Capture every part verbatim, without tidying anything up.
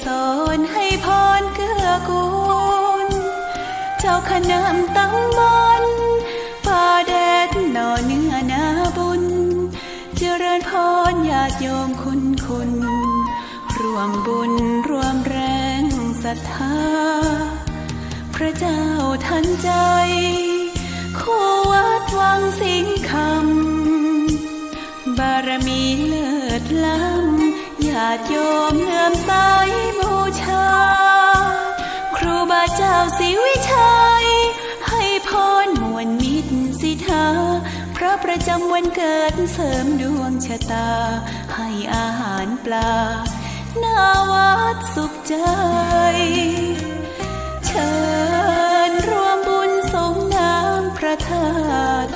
สอนให้พรเกื้อกูล เจ้าคณะตำบลป่าแดดหน่อเนื้อนาบุญ เจริญพรญาติโยมคุณคุณ ร่วมบุญร่วมแรงศรัทธา พระเจ้าทันใจ คู่วัดวังสิงห์คำ บารมีเลิศล้ำ ญาติโยมเลื่อมใสบูชา ครูบาเจ้าศรีวิชัย ให้พรมวลมิตรสิทธา พระประจำวันเกิดเสริมดวงชะตา ให้อาหารปลา หน้าวัดสุขใจ เชิญร่วมบุญสรงน้ำพระธาตุ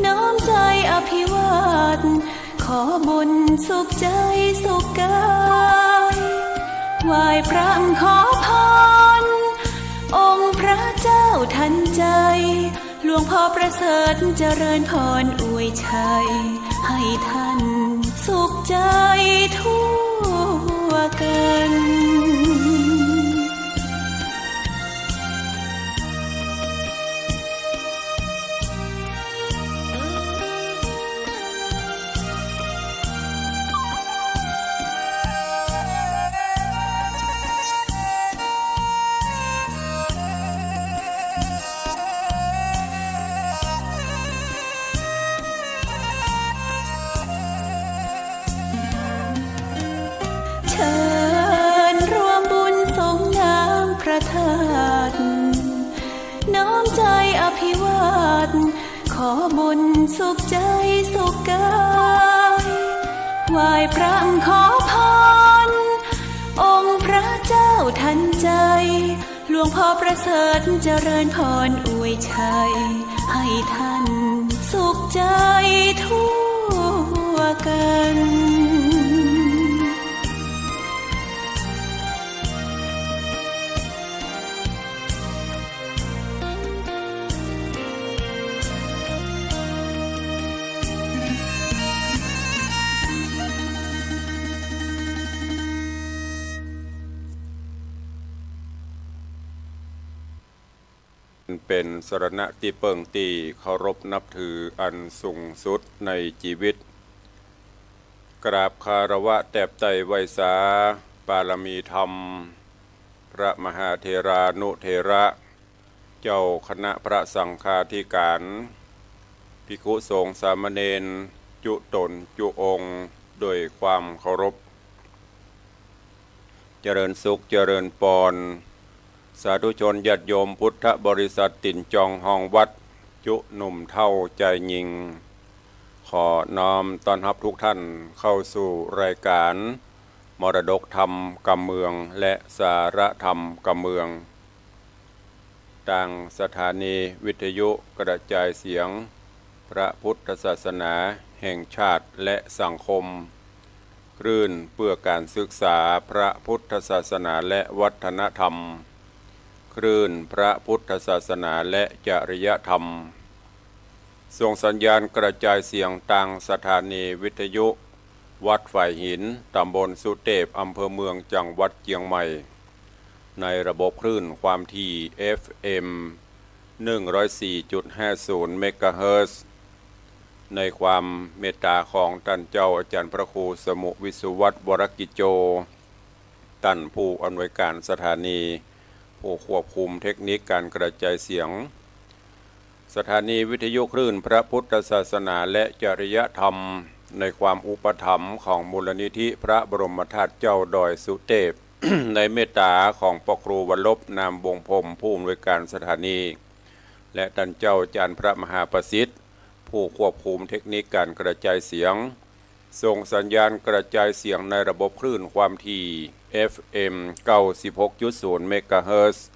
น้อมใจอภิวาท ขอบุญสุขใจสุขกาย ไหว้พระขอพร องค์พระเจ้าทันใจ หลวงพ่อประเสริฐเจริญพรอวยชัย ให้ท่านสุขใจทั่วกัน เชิญร่วมบุญสรงน้ำพระธาตุ น้อมใจอภิวาท ขอบุญสุขใจสุขกาย ไหว้พระขอพร องค์พระเจ้าทันใจ หลวงพ่อประเสริฐเจริญพรอวยชัย ให้ท่านสุขใจทั่วกัน เป๋นสรณะตี้เปิ้งตี้เคารพนับถืออันสูงสุดในจีวิต กราบคารวะแตบไต้ไหว้สา ปารมีธรรม พระมหาเถรานุเถระ เจ้าคณะพระสังฆาธิการ ภิกขุสงฆ์สามเณร จุ๊ต๋นจุ๊องค์ โดยความเคารพ เจริญสุขเจริญปอน สาธุชนญาติโยมพุทธบริษัทตี๋นจองฮองวัด จุ๊หนุ่มเฒ่าจายญิง ขอน้อมต้อนฮับทุกท่านเข้าสู่รายการมรดกธรรมกำเมืองและสาระธรรมกำเมือง ตางสถานีวิทยุกระจายเสียงพระพุทธศาสนาแห่งชาติและสังคม คลื่นเพื่อการศึกษาพระพุทธศาสนาและวัฒนธรรม คลื่นพระพุทธศาสนาและจริยธรรม ส่งสัญญาณกระจายเสียงตางสถานีวิทยุวัดฝายหิน ตำบลสุเตพ อำเภอเมือง จังหวัดเจียงใหม่ ในระบบคลื่นความถี่ เอฟเอ็ม หนึ่งร้อยสี่จุดห้าศูนย์ เมกะเฮิรตซ์ ในความเมตตาของต้านเจ้าอาจารย์พระครูสมุห์ วิศวัฒน์ วรกิจโจ ต้านผู้อำนวยการสถานี ผู้ควบคุมเทคนิคการกระจายเสียง สถานีวิทยุคลื่นพระพุทธศาสนาและจริยธรรม ในความอุปถัมภ์ของมูลนิธิพระบรมธาตุเจ้าดอยสุเตพ ในเมตตาของป้อครูวรรบ นามวงศ์พรหม ผู้อำนวยการสถานี และต้านเจ้าอาจารย์พระมหาประสิทธิ์ ผู้ควบคุมเทคนิคการกระจายเสียง ส่งสัญญาณกระจายเสียงในระบบคลื่นความถี่ เอฟเอ็ม เก้าสิบหกจุดศูนย์ เมกะเฮิรตซ์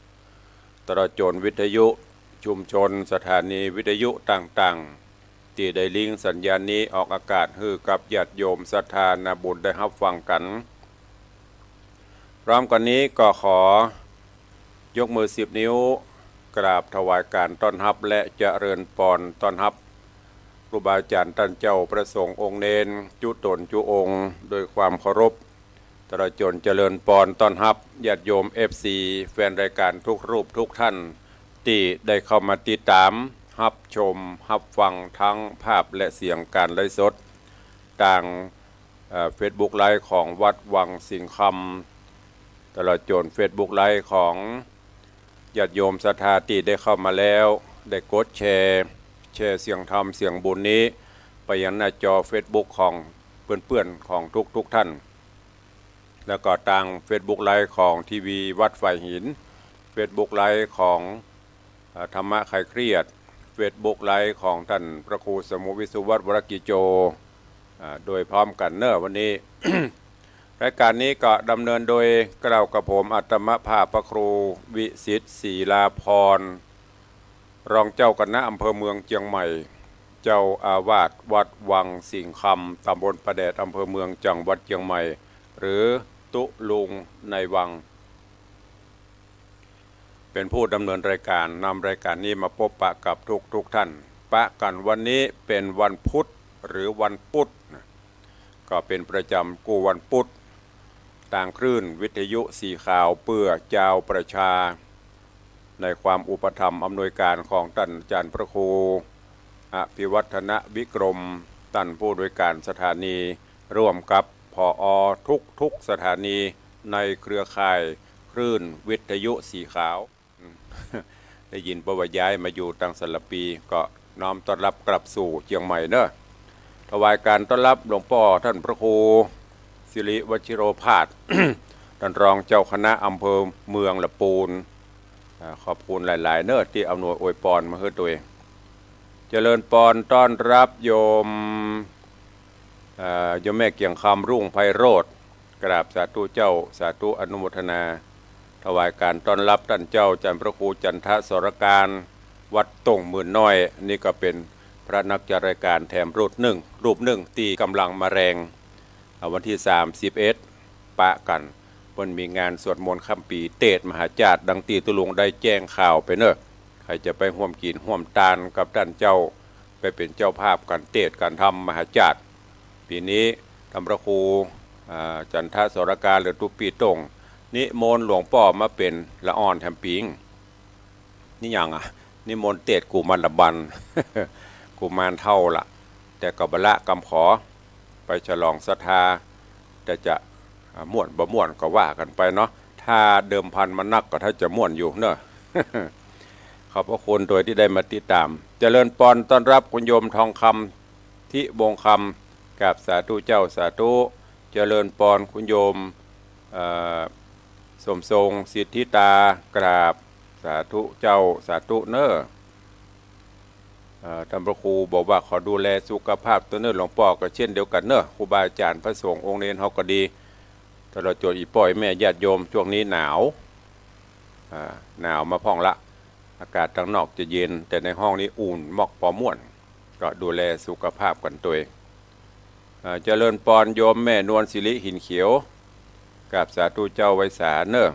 ตลอดจ๋นวิทยุชุมชน สถานีวิทยุต่างๆ ตี้ได้ลิงก์สัญญาณนี้ออกอากาศหื้อกับญาติโยมศรัทธานาบุญได้ฮับฟังกั๋น พร้อมกั๋นนี้ก็ขอยกมือสิบนิ้ว กราบถวายการต้อนฮับและเจริญปอนต้อนฮับ ครูบาอาจ๋ารย์ต้านเจ้าพระสงฆ์องค์เณร จุ๊ต๋นจุ๊องค์ โดยความเคารพ ตลอดจ๋นเจริญปอนต้อนฮับญาติโยม เอฟซี แฟนรายก๋านทุกรูปทุกท่าน ตี้ได้เข้ามาติดต๋าม ฮับชม ฮับฟังทั้งภาพและเสียงก๋านไลฟ์สด ตาง เอ่อ เฟซบุ๊กไลฟ์ของวัดวังสิงห์คำ ตลอดจ๋นเฟซบุ๊กไลฟ์ของ ญาติโยมศรัทธาตี้ได้เข้ามาแล้ว ได้กดแชร์ แชร์เสียงธรรมเสียงบุญนี้ ไปยังหน้าจอเฟซบุ๊กของเปื้อนๆ ของทุกๆ ท่าน แล้วก็ตางเฟซบุ๊กไลฟ์ของทีวีวัดฝายหิน เฟซบุ๊กไลฟ์ของ เอ่อ ธรรมะคลายเครียด เฟซบุ๊กไลฟ์ของต้านพระครูสมุติวิศวัตร วรกิจโจ อ่า โดยพร้อมกั๋นเน่อวันนี้ รายก๋านนี้ก็ดำเนินโดยเกล้ากับผม อัตมภาพพระครูวิสิทธิ์ ศิลาภรณ์ รองเจ้าคณะอำเภอเมืองเจียงใหม่ เจ้าอาวาสวัดวังสิงห์คำ ตำบลป่าแดด อำเภอเมือง จังหวัดเจียงใหม่ หรือตุ๊ลุงในวัง เป๋นผู้ดำเนินรายก๋าน นำรายก๋านนี้มาปบปะกับทุกๆ ท่าน ปะกั๋นวันนี้เป๋นวันพุธหรือวันปุ๊ดนะ ก็เป๋นประจ๋ำกู้วันปุ๊ด ตางคลื่นวิทยุสีขาวเปื้อจาวประชา ในความอุปถัมภ์อำนวยก๋านของต้านอาจ๋ารย์พระครู อภิวัฒนวิกรม ต้านผู้อำนวยก๋านสถานี ร่วมกับ ผอ ทุกๆ สถานีในเครือข่ายคลื่นวิทยุสีขาว ได้ยินเปิ้นว่าย้ายมาอยู่ตางสารภี ก็น้อมต้อนฮับกลับสู่เจียงใหม่เน่อ ถวายก๋านต้อนฮับหลวงป้อต้านพระครูสิริวชิโรภาส ต้านรองเจ้าคณะอำเภอเมืองละปูน อ่า ขอบคุณหลายๆ เน่อตี้อำนวยอวยปอนมาหื้อตวย เจริญปอนต้อนฮับโยม เอ่อ โยมแม่เกียงคำ รุ่งไพโรจน์ กราบสาธุเจ้า สาธุอนุโมทนา ถวายก๋านต้อนฮับต้านเจ้าอาจ๋ารย์พระครูจันทสรการ วัดต้งหมื่นน้อย นี่ก็เป๋นพระนักจัดรายก๋านแถมรูปนึ่ง รูปนึ่งตี้ก่ำลังมาแรง อ่า วันตี้สามสิบเอ็ด ปะกั๋น เปิ้นมีงานสวดมนต์ค่ำปี๋เตศน์มหาจาตุ ดังตี้ตุ๊ลุงได้แจ้งข่าวไปเน่อ ใผจะไปฮ่วมกิ๋นฮ่วมตานกับต้านเจ้า ไปเป๋นเจ้าภาพก๋านเตศน์ก๋านธรรมมหาจาตุ ปี๋นี้ต้านพระครู อ่า จันทสรการ หรือตุ๊ปี้โต้ง นิมนต์หลวงป้อมาเป๋นละอ่อนแถมปี๋ นี่หยังอะ นิมนต์เตศน์กุมารบัน กุมารเฒ่าละ แต่ก็บ่ละกำขอ ไปฉลองศรัทธา แต่จะ อ่า ม่วนบ่ม่วนก็ว่ากั๋นไปเนาะ ถ้าเดิมพันมานักก็ถ้าจะม่วนอยู่เน่อ ขอบพระคุณตวยตี้ได้มาติดต๋าม เจริญปอนต้อนฮับคุณโยมทองคำ ทิวงศ์คำ กราบสาธุเจ้า สาธุ เจริญปอนคุณโยม เอ่อ สมทรง สิทธิตา กราบสาธุเจ้า สาธุเน่อ เอ่อ ต้านพระครูบอกว่าขอดูแลสุขภาพตวยเน่อ หลวงป้อก็เช่นเดียวกั๋นเน่อ ครูบาอาจ๋ารย์พระสงฆ์องค์เณรเฮาก็ดี ตลอดจ๋นอี่ป้ออี่แม่ญาติโยม ช่วงนี้หนาว อ่า หนาวมาพ่องละ อากาศตางนอกจะเย็น แต่ในห้องนี้อุ่นมอกปอม่วน ก็ดูแลสุขภาพกั๋นตวย อ่า เจริญปอนโยมแม่นวลสิริหินเขียว กราบสาธุเจ้าไหว้สาเน่อ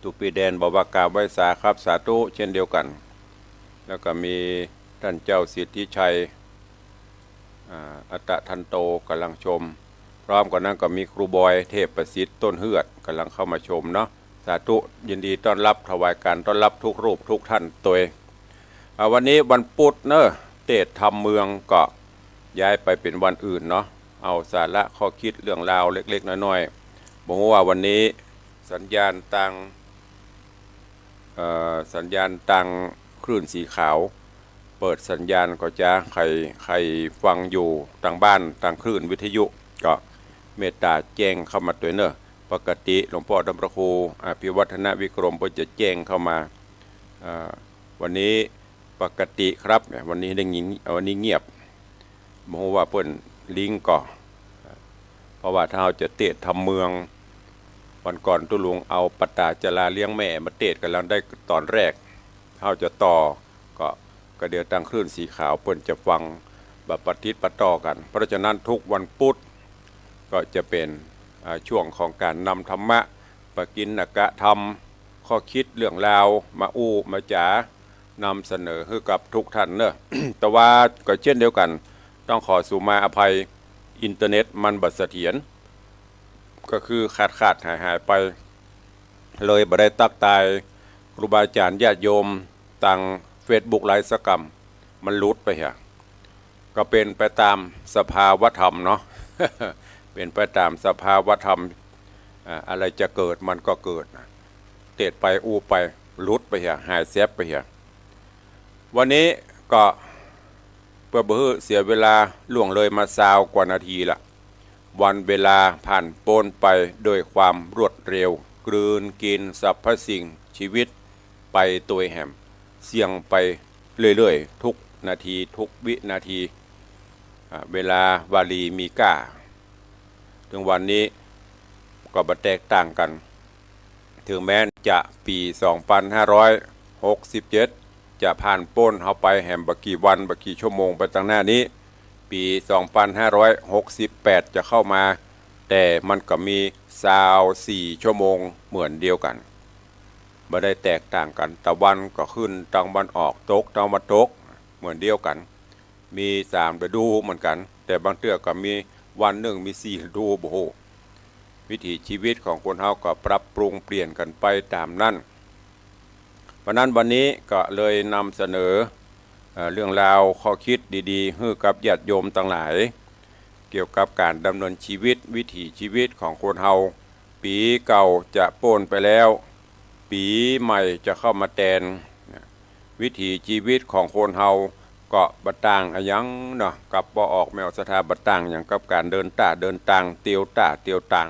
ตุ๊ปี้แดนบอกว่ากราบไหว้สาครับ สาธุเช่นเดียวกั๋น แล้วก็มีต้านเจ้าสิทธิชัย อ่า อัตตะทันโตก่ำลังชม พร้อมกั๋นนั้นก็มีครูบอย เทพประสิทธิ์ ต้นเฮือด ก่ำลังเข้ามาชมเนาะ สาธุ ยินดีต้อนฮับ ถวายก๋านต้อนฮับทุกรูปทุกท่านตวย อ่า วันนี้วันปุ๊ดเน่อ เตศน์ธรรมเมืองก็ย้ายไปเป๋นวันอื่นเนาะ เอาสาระข้อคิดเรื่องราวเล็กๆ น้อยๆ บ่ฮู้ว่าวันนี้สัญญาณตาง เอ่อ สัญญาณตางคลื่นสีขาว เปิดสัญญาณก่อจ๊ะ ใผ ใผฟังอยู่ตางบ้านตางคลื่นวิทยุ ก็เมตต๋าแจ้งเข้ามาตวยเน่อ ปกติหลวงป้อต้านพระครูอภิวัฒนวิกรมเปิ้นจะแจ้งเข้ามา เอ่อ วันนี้ปกติครับ เนี่ย วันนี้ได้ยิน วันนี้เงียบ บ่ฮู้ว่าเปิ้นลิงก์ก่อ เพราะว่าถ้าเฮาจะเตศน์ธรรมเมือง วันก่อนตุ๊ลุงเอาปัตตาจาราเลี้ยงแม่มาเตศน์ก๋ำลังได้ตอนแรก ถ้าเฮาจะต่อก็ ก็เดี๋ยวตางคลื่นสีขาวเปิ้นจะฟังบ่ปะติดปะต่อกั๋น เพราะฉะนั้นทุกวันปุ๊ดก็จะเป๋น อ่า ช่วงของก๋านนำธรรมะ ปกิณกธรรม ข้อคิดเรื่องราว มาอู้มาจ๋า นำเสนอหื้อกับทุกท่านเน่อ แต่ว่าก็เช่นเดียวกั๋น ต้องขอสูมาอภัย อินเทอร์เน็ตมันบ่เสถียร ก็คือขาดๆ หายๆ ไป เลยบ่ได้ตั๊กตายครูบาอาจ๋ารย์ญาติโยมตางเฟซบุ๊กไลฟ์สักกำ มันหลุดไปเหีย ก็เป๋นไปต๋ามสภาวธรรมเนาะ เป๋นไปต๋ามสภาวธรรม อ่า อะไรจะเกิดมันก็เกิดนะ เตดไปอู้ไป หลุดไปเหีย หายแซบไปเหีย วันนี้ก็เปื้อบ่หื้อเสียเวลา ล่วงเลยมาซาวกว่านาทีละ วันเวลาผ่านป๊นไปโดยความรวดเร็ว กลืนกินสรรพสิ่งชีวิตไปตวยแหม เสี้ยงไปเรื่อยๆ ทุกนาทีทุกวินาที อ่า เวลาวารีมีก้า เถิงวันนี้ก็บ่แตกต่างกั๋น เถิงแม้นจะปี๋สองปันห้าร้อยหกสิบเจ็ด จะผ่านป๊นเฮาไปแหมบ่กี่วันบ่กี่ชั่วโมงไปตางหน้านี้ ปี๋สองปันห้าร้อยหกสิบแปด จะเข้ามา แต่มันก็มีซาวสี่ชั่วโมงเหมือนเดียวกั๋น บ่ได้แตกต่างกั๋น ตะวันก็ขึ้นตางวันออก ตกตางวันตก เหมือนเดียวกั๋น มีสามฤดูเหมือนกั๋น แต่บางเตื้อก็มีวันนึ่งมีสี่ฤดู บ่ฮู้ วิถีชีวิตของคนเฮาก็ปรับปรุงเปลี่ยนกั๋นไปต๋ามนั้น เพราะนั้นวันนี้ก็เลยนำเสนอ เอ่อ เรื่องราวข้อคิดดีๆ หื้อกับญาติโยมตังหลาย เกี่ยวกับก๋านดำเนินชีวิต วิถีชีวิตของคนเฮา ปี๋เก่าจะป๊นไปแล้ว ปี๋ใหม่จะเข้ามาแตน วิถีชีวิตของคนเฮาก็บ่ต่างอะหยังเนาะ กับป้อออกแมวสถา บ่ต่างหยังกับก๋านเดินต้าเดินตาง เตียวต้าเตียวตาง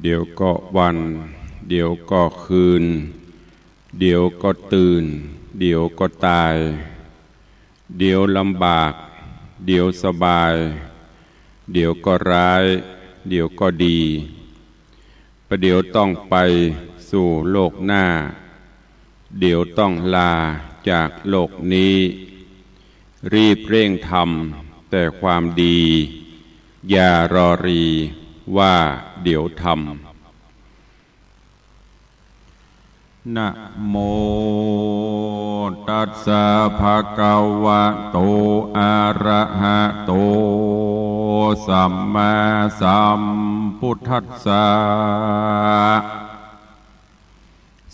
เดี๋ยวก็วัน เดี๋ยวก็คืน เดี๋ยวก็ตื่น เดี๋ยวก็ต๋าย เดี๋ยวลำบาก เดี๋ยวสบาย เดี๋ยวก็ร้าย เดี๋ยวก็ดี ประเดี๋ยวต้องไปสู่โลกหน้า เดี๋ยวต้องลาจากโลกนี้ รีบเร่งทำแต่ความดี อย่ารอรีว่าเดี๋ยวทำ นะโม ตัสสะ ภะคะวะโต อะระหะโต สัมมาสัมพุทธัสสะ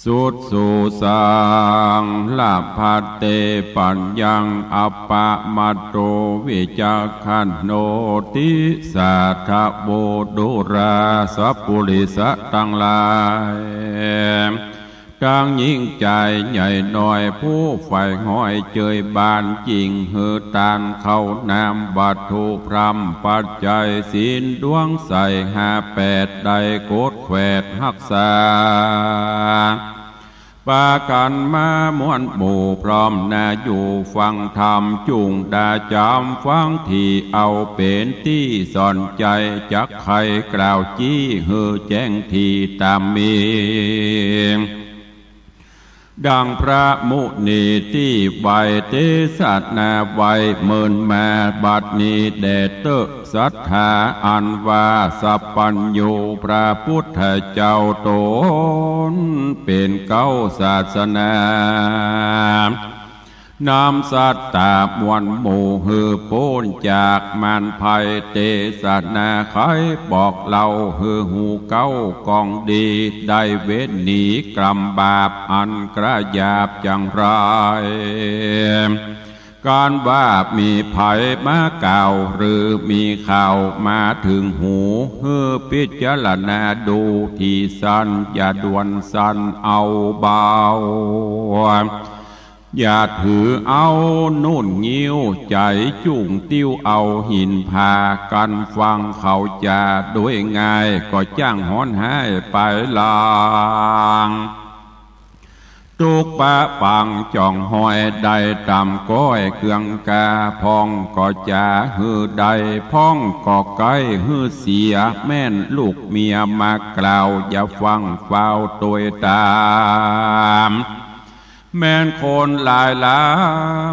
สุดสูสัง ละภัตเต ปัญญัง อัปปะมัตโต วิจักขันโน ติสาทะโว ดูราสะปุริสะตังหลาย ตังญิงจายใหญ่น้อย ผู้ใฝ่หอยเจยบาน จิ่งหื้อตานข้าวน้ำ วัตถุพร่ำปัจจัย ศีลดวงใสห้าแปด ได้กดแขวดฮักษา ปากั๋นมามวลหมู่ พร้อมหน้าอยู่ฟังธรรม จุ่งดาจ๋ำฟังตี้ เอาเป๋นตี้สอนใจ๋ จักไขกล่าวจี้ หื้อแจ้งตี้ต๋ามมี ดังพระมุนีตี้ไหว้เตสนาไว้ เมินมาบัดนี้แด่เต๊อะ ศรัทธาอันว่าสัพพัญญู พระพุทธเจ้าต๋นเป๋นเก๊าศาสนา นำสัตตามวลหมู่ หื้อป๊นจากมารภัย เตสนาไขบอกเล่า หื้อฮู้เก๊ากองดี ได้เว้นหนีกรรมบาป อันกระยาบจังไร ก๋านว่ามีใผมากล่าว หรือมีข่าวมาเถิงหู หื้อพิจารณาดูตี้สั้น อย่าด่วนสั้นเอาเบา อย่าถือเอานุ่นงิ้ว ใจ๋จุ่งติ้วเอาหิน พากั๋นฟังเขาจาโดยง่าย ก็จ้างฮ้อนฮ้ายไปหลัง ตุ๊กข์ปะปังจ่องฮอย ได้ต๋ามก้อยเกืองกา พ่องก็จ๋าหื้อได้ พ่องก็ใก้หื้อเสีย แม่นลูกเมียมากล่าว อย่าฟั่งฟ้าวตวยต๋าม แม่นคนหลายหลา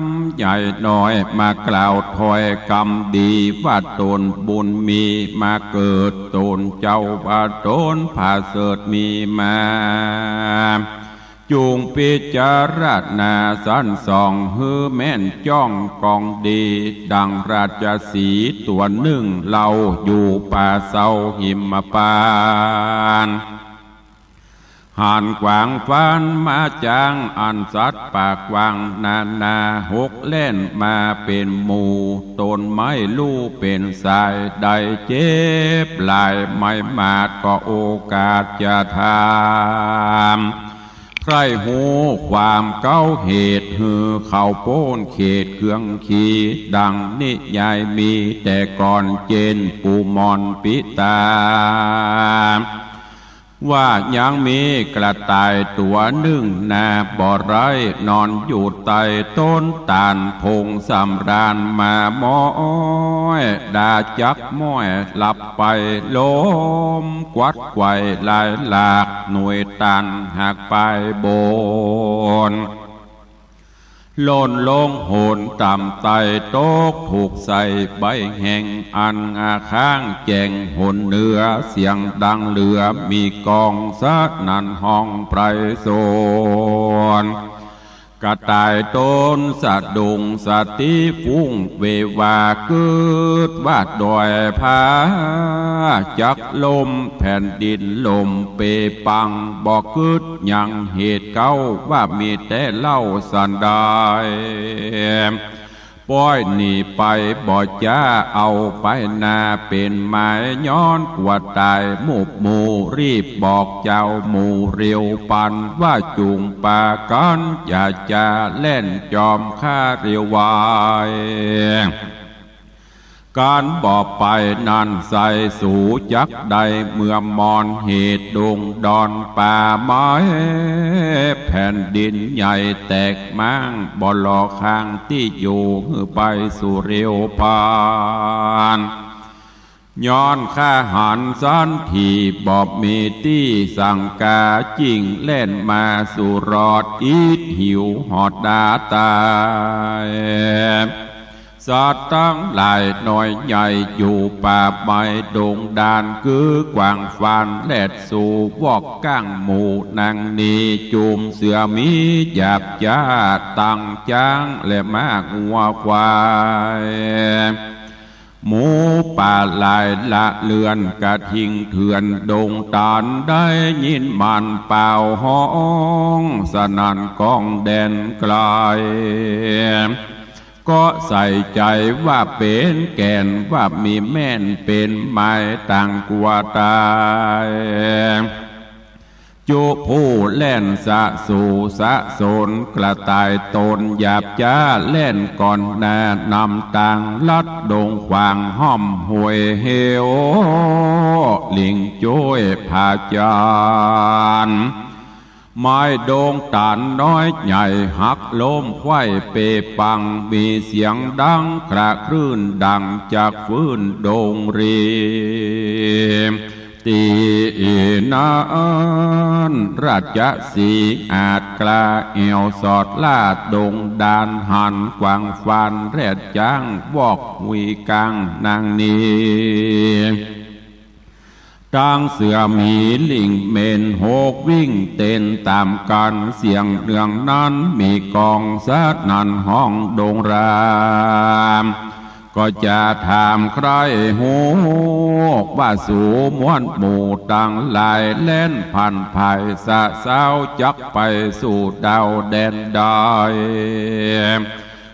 มใหญ่น้อย มากล่าวถ้อยกำดี ว่าต๋นบุญมีมาเกิด ต๋นเจ้าว่าต๋นผาเสริฐมีมา จุ่งปิจารณาสันส่องหื้อแม่นจ้องกองดี ดังราชสีห์ตั๋วนึ่งเล่า อยู่ป่าเซาหิมพานต์ หันขวางฟันมาจ๋าง อันสัตว์ป่ากว้างนานา หกแล่นมาเป๋นหมู่ ตนไม่ฮู้เป๋นสาย ได้เจ็บหลายไม้หมาด ก็โอกาสจะถาม ใคร่ฮู้ความเก๊าเหตุ หื้อเขาป๊นเขตเคืองขี ดังนิยายมีแต่ก่อน เจนปู่หม่อนปิตา ว่ายังมีกระต่ายตั๋วนึ่งนา บ่ได้นอนอยู่ใต้ต้นตาล ผงสำราญมาม้อย ดาจักม้อยหลับไป ลมกวัดไขว่ลายหลาก หน่วยตาลหักปลายบน หล่นลงหนต่ำไต ตกถูกใส่ใบแห้ง อันอาข้างแจ้งหนเหนือ เสียงดังเหลือมีกอง สนั่นฮ้องไพศาล กระต่ายตนสะดุ้ง สติฟุ้งเววา กึ๊ดว่าดอยผาจักล่ม แผ่นดินล่มเปปัง บ่กึ๊ดยังเหตุเก๊า ว่ามีแต่เล่าสันดาน ป้อยหนีไปบ่จ๊า เอาไปนาเป๋นหมาย ย้อนกั๋วต๋ายหมู่หมู่ รีบบอกเจ้าหมู่เร็วปัน ว่าจุ่งปากั๋น อย่าจ๋าแล่นจอมข้าเร็วไว ก๋านบ่ไปนั้นไส้สูจักได้ เมื่อมอนเหตุดงดอนป่าไม้ แผ่นดินใหญ่แตกม้าง บ่หล่อข้างตี้อยู่ หื้อไปสู่เร็วปัน ย้อนข้าหันสันที บ่มีตี้สังก๋า จิ่งแล่นมาสู่รอด อิดหิวหอดดาต๋าย สัตว์ตังหลายน้อยใหญ่ อยู่ป่าไม้ดงดาน กื้อกว้างฟานแล่นสู่ วอกก้างหมู่นางนี้ จุ่มเสือหมีหยาบจ๊า ตังจ๊างและม้างัวควาย หมูป่าหลายละเลือน กระทิงเถื่อนดงตาล ได้ยินมันป่าวฮ้อง สนั่นก้องแดนไกล ก็ใส่ใจ๋ว่าเป๋นแก่น ว่ามีแม่นเป๋นหมาย ต่างกั๋วต๋าย จุผู้แล่นสะสู่สะสน กระต่ายตนหยาบจ๊า แล่นก่อนหน้านำตาง ลัดดงขวางห้อมห้วยเหว ลิงจ้วยผาจาน ไม้ดงตาลน้อยใหญ่ หักล้มไขว้เปปัง มีเสียงดังคระคลื่น ดังจากฟืนดงรี ตี้นั้นราชสีห์อาจกล้า แอ่วสอดล่าดงดาน หันขว้างฟานแล่นจ๊าง วอกหุยก้างนางนี้ ตังเสือหมีลิงเม่นหกวิ่งเต้นต๋ามกั๋น เสียงเนืองนั้นมีกอง สนั่นฮ้องดงราม ก็จะถามใคร่ฮู้ ว่าสูมวลหมู่ตังหลาย แล่นผ่านผายสะเซ้า จักไปสู่ดาวแดนใด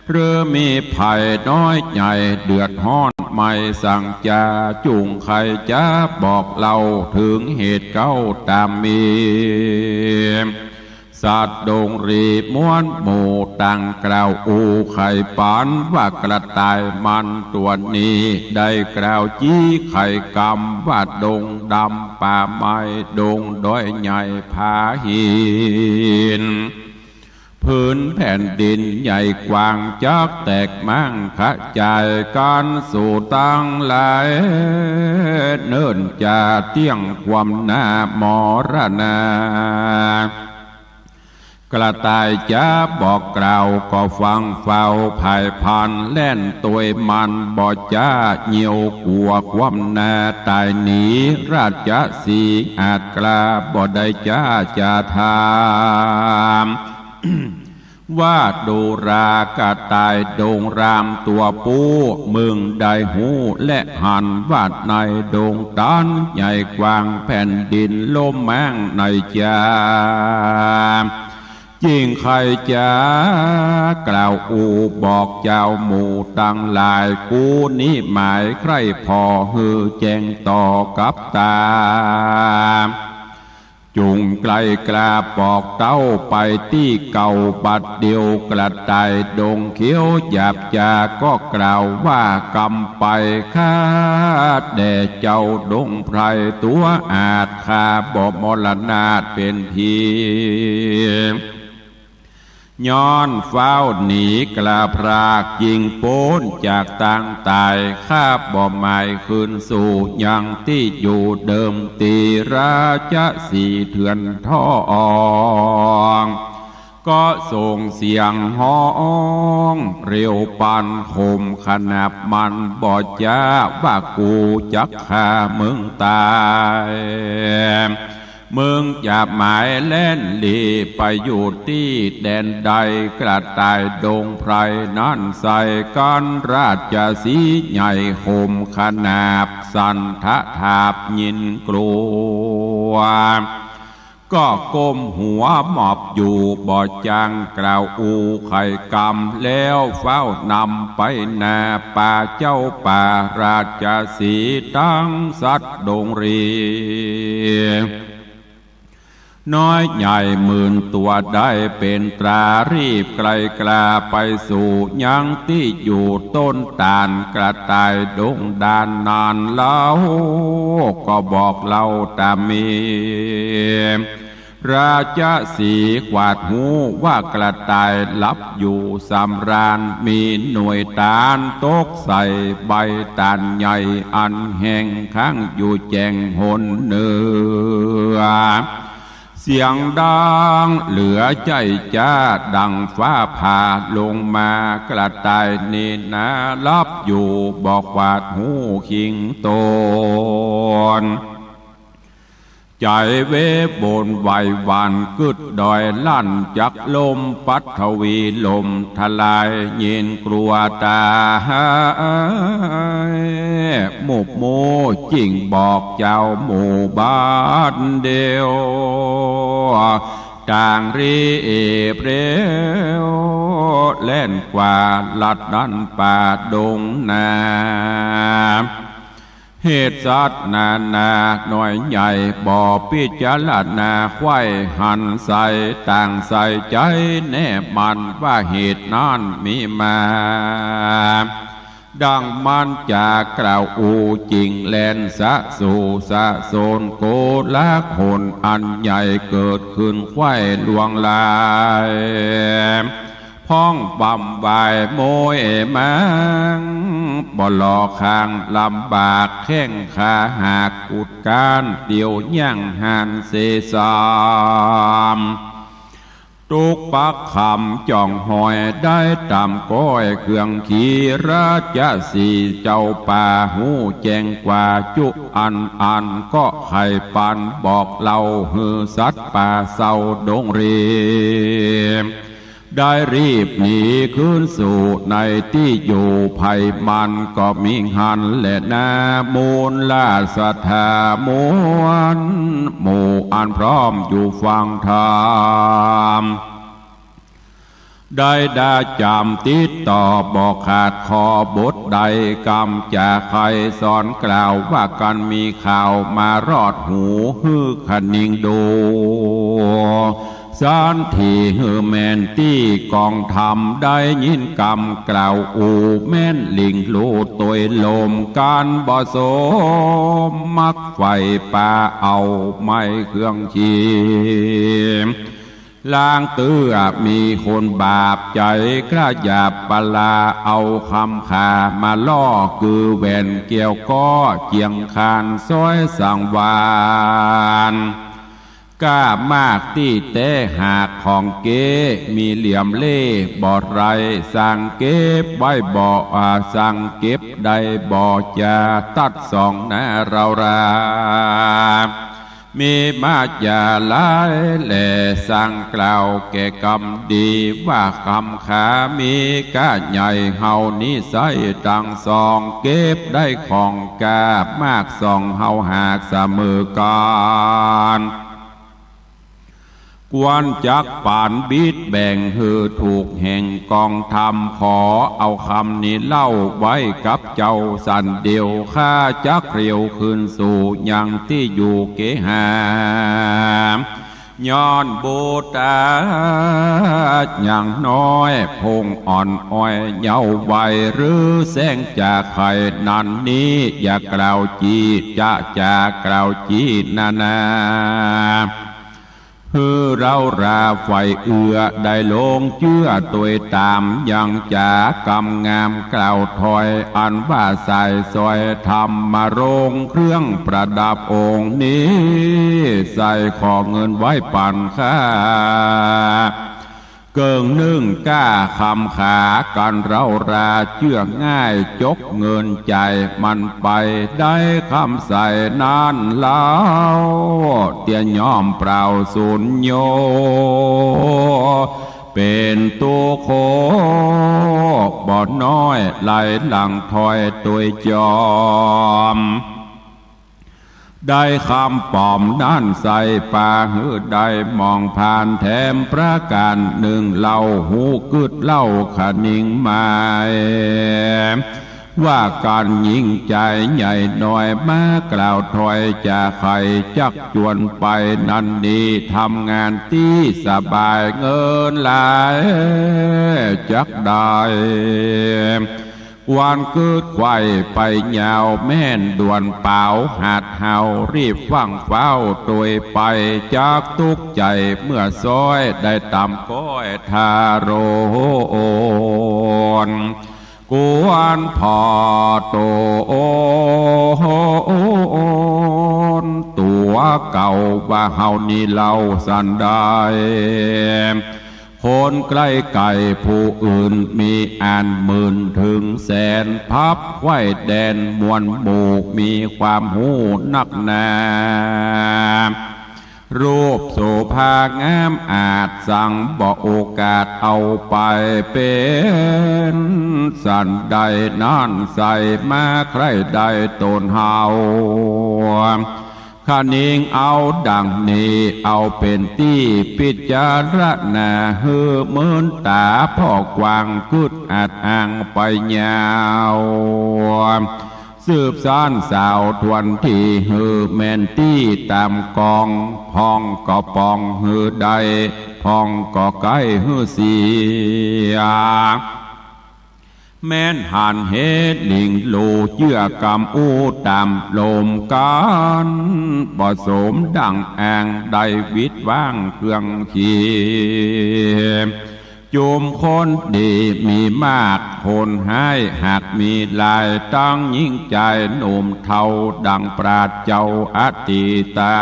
หรือมีภัยน้อยใหญ่ เดือดฮ้อนไม่สังจ๋า จุ่งใค่จะบอกเล่า เถิงเหตุเก๊าต๋ามมี สัตว์ดงรีมวลหมู่ต่างกล่าวอู้ไขปัน ว่ากระต่ายมันตั๋วนี้ ได้กล่าวจี้ไขกำ ว่าดงดำป่าไม้ ดงดอยใหญ่ผาหิน ผืนแผ่นดินใหญ่กว้าง จักแตกม้างขะจ๋ายกั๋น สูตังหลายเนิ่นจะเตี้ยงความหน้ามรณา กระต่ายจ๋าบอกกล่าวก็ฟังเฝ้าผ่ายพลันแล่นตวยมันบ่จ๊า เยียวกั๋วความนาต๋ายหนี ราชสีห์อาจกล้าบ่ได้จ๊าจะถาม ว่าดูรา กระต่ายดงรามตั๋วปู้ มึงได้ฮู้และหันว่าในดงตันใหญ่กว้างแผ่นดินโล่งแม้งในจ๊า จิ่งใค่จ๊ากล่าวอู้บอกเจ้าหมู่ตังหลาย กูนี้หมายใคร่ผ่อหื้อแจ้งต่อกับต๋า จุ่งไกลกล้าปอกเต้าไปตี้เก่าบัดเดี่ยว กระต่ายดงเขียวหยาบจาก็กล่าวว่ากำไป ข้าแด่เจ้าดงไพรตั๋วอาจ ข้าบ่มรณาทเป๋นผี ย้อนฟ้าวหนีกล้าพรากจิ่งป๊นจากตางต๋าย ข้าบ่หมายคืนสู่ยังตี้อยู่เดิมตี้ ราชสีห์เถื่อนทอง ก็ส่งเสียงฮ้องเร็วปานข่มขนาบมันบ่จ๊า ว่ากูจักฆ่ามึงต๋าย มึงจะหมายแล่นหลีไปอยู่ตี้แดนใด กระต่ายดงไพรนั้นใส่กั๋น ราชสีห์ใหญ่ข่มขนาบ สันทะถาบยินกลัว ก็ก้มหัวหมอบอยู่บ่จางกล่าวอู้ไขกำ แล้วฟ้าวนำไปนา ปาเจ้าป่าราชสีห์ตังสัตว์ดงรี น้อยใหญ่หมื่นตั๋วได้เป๋นตรา รีบไกลกล้าไปสู่ยังตี้อยู่ต้นตาล กระต่ายดงดานนานเล่า ก็บอกเล่าต๋ามี ราชสีห์ขวาดฮู้ว่ากระต่ายหลับอยู่สำราญ มีหน่วยตาลตกใส่ใบตาลใหญ่ อันแห้งค้างอยู่แจ้งหนเหนือ เสียงดังเหลือใจ้จ๊าดังฟ้าผ่าลงมา กระต่ายนี้นาหลับอยู่บ่ขวาดฮู้คิงตน ใจ๋เวบนไหวหวั่นกึ๊ดดอยลั่นจักลม ปัทวีล่มทลายยินกลัวต๋าย หมู่หมู่จิ่งบอกเจ้าหมู่บัดเดี่ยว ต่างรีบเร็ว แล่นกว่าลัดดั้นป่าดงนา เหตุสัตว์นานาน้อยใหญ่บ่พิจารณาใค่หันใส่ ต่างใส่ใจ๋แน่มั่นว่าเหตุนั้นมีมา ดังมันจะกล่าวอู้จิ่งแล่นสะสู่สะโสน โกลาหลอันใหญ่เกิดขึ้นใค่ลวงลาย พ้องบำวายโมยแมง บ่หล่อคางลำบาก แข้งขาหักกุดก้าน เตียวย่างหันเสสาม ตุกปักคำจ่องหอย ได้ต๋ามก้อยเครื่องขี่ ราชสีห์เจ้าป่าฮู้แจ้งกว่าจุอันอัน ก็ไขปันบอกเล่าหื้อสัตว์ป่าเศร้าดงรี ได้รีบหนีคืนสู่ในตี้อยู่ ภัยมันก็มิหันแลนา มูลราชธามวลหมู่อันพร้อมอยู่ฟังธรรม ได้ดาจ๋ำติดต่อบ่ขาดข้อบทใด กำจะใค่สอนกล่าวว่ากั๋น มีข่าวมารอดหูหื้อคะนิงดู สันทีหื้อแม่นตี้กองธรรม ได้ยินกำกล่าวอู้แม่นหลิ่งลู่ตวยลม กั๋นบ่สมมักใฝ่ปาเอาไม้เครื่องขี่ ลางเตื้อมีคนบาปใจ๋ กล้าหยาบปะลาเอาคำขามาล่อ กือแหวนแก้วก็เจียงคานซ้อยสังวาน ก้ามากตี้แต๊หากของเก๊ มีเหลี่ยมเล่บ่ไร สั่งเก็บไว้บ่ อ่า สั่งเก็บได้บ่จา ตัดส่องนาเฮารา มีมาจาหลายแล สั่งกล่าวแก่กำดี ว่ากำขามีก้าใหญ่ เฮานี้ใส้ตังสอง เก็บได้ของก้ามากสอง เฮาหากเสมอกั๋น ควรจักปานบิดแบ่งหื้อถูกแห่งกองธรรม ขอเอากำนี้เล่าไว้กับเจ้าสันเดียว ข้าจักเตียวคืนสู่ยังตี้อยู่เกหา ย้อนบุตตายังน้อยพงอ่อนอ้อยเยาว์วัย หรือแสงจากไข่นั้นนี้ อย่ากล่าวจี้จะ จะกล่าวจี้นานา หื้อเฮาราใฝ่เอื้อได้ลงเจื้อตวยต๋าม ยังจ๋ากำงามกล่าวถ้อย อันว่าสายสอยธรรมรงค์ เครื่องประดับองค์นี้ ใส่ขอเงินไว้ปั๋นข้า เกิ่งนึ่งก้าคำขา กันเฮาราเจื้อง่าย จกเงินจ่ายมันไป ได้คำใส่นั้นเล่า เตียย่อมเปล่าสูญโย เป๋นตุ๊กข์บ่น้อย ไหลหลั่งถ้อยตวยจอม ได้คำป๋อมนั้นใส่ปาหื้อได้มองผ่านแถมประก๋านนึ่งเล่า ฮู้กึ๊ดเล่าคะนิงหมาย ว่ากั๋นหญิงจายใหญ่น้อย มากล่าวถ้อยจะใค่จักจวนไป นั้นนี้ทำงานตี้สบาย เงินหลายจักได้ ควรกึ๊ดไขว่ไปยาว แม่นด่วนเป๋าหัดเฮา รีบฟั่งฟ้าวตวยไป จักตุ๊กข์ใจ๋เมื่อซ้อย ได้ต๋ามก้อยทารน ควรผ่อต๋นตั๋วเก่า ว่าเฮานี้เล่าสันใด คนใกล้ไก๋ผู้อื่นมีอันหมื่นเถิงแสน พับไขว่แดนมวลหมู่ มีความฮู้นักหนา รูปโสภางามอาจ สังบ่โอกาสเอาไป เป๋นสันใดนั้นใส่ มาใคร่ได้ต๋นเฮา คะนิงเอาดังนี้ เอาเป๋นตี้ปิจารณา หื้อเมินต๋าผ่อกว้าง กึ๊ดอัดอ่างไปยาว สืบสานสาวทวนที หื้อแม่นตี้ต๋ามกอง พ่องก็ป่องหื้อได้ พ่องก็ใก้หื้อเสีย แม้นหันเหตุหลิงหลู่ เจื้อกำอู้ต๋ามลมกั๋น บ่สมดั่งอ้าง ได้วิดว้างเครื่องขี จุมคนดีมีมาก คนฮ้ายหากมีหลาย ตังหญิงจายหนุ่มเฒ่า ดั่งปราชญ์เจ้าอตีตา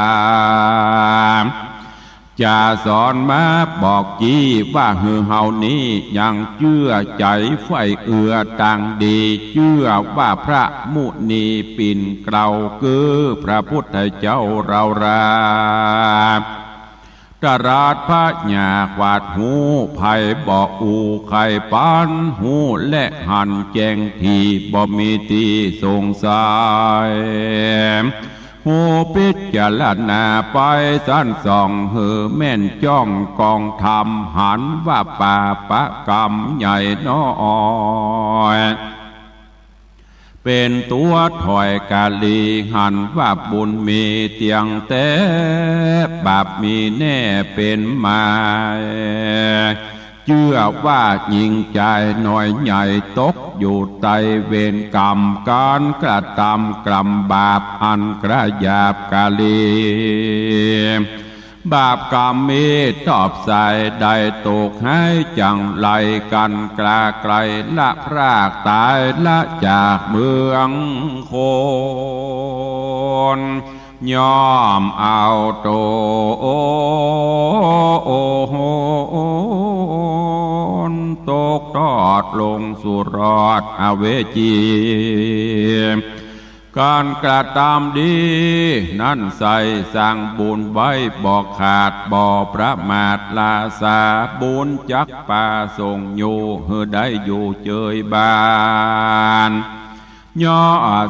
จะสอนมาบอกจี้ ว่าหื้อเฮานี้ยังเจื้อใจ๋ใฝ่เอื้อตางดี เจื้อว่าพระมุนีปิ่นเกล้า คือพระพุทธเจ้าเฮารา ตรัสพญาขวาดฮู้ ใผบ่อู้ใค่ปันฮู้ และหันแจ้งถี่ บ่มีตี้สงสัย ฮู้ปิจารณาไปสันส่อง หื้อแม่นจ้องกองธรรม หันว่าปาปะกรรมใหญ่น้อย เป๋นตั๋วถ้อยกาลี หันว่าบุญมีเตี้ยงแต๊ บาปมีแน่เป๋นหมาย เจื้อว่าหญิงจายน้อยใหญ่ ตกอยู่ใต้เวรกรรม ก๋านกระตำกรรมบาป อันกระหยาบกาลี บาปกรรมมีตอบใส ได้ตกหายจั่งไร กันกล้าไกลละพรากต๋ายละจากเมืองคน ย่อมเอาต๋นตกทอดลงสู่รอดอเวจี ก๋านกระตำดีนั้นใส่ สร้างบุญไว้บ่ขาด บ่ประมาทลาสา บุญจักปาส่งอยู่ หื้อได้อยู่เจยบ้าน ย่อ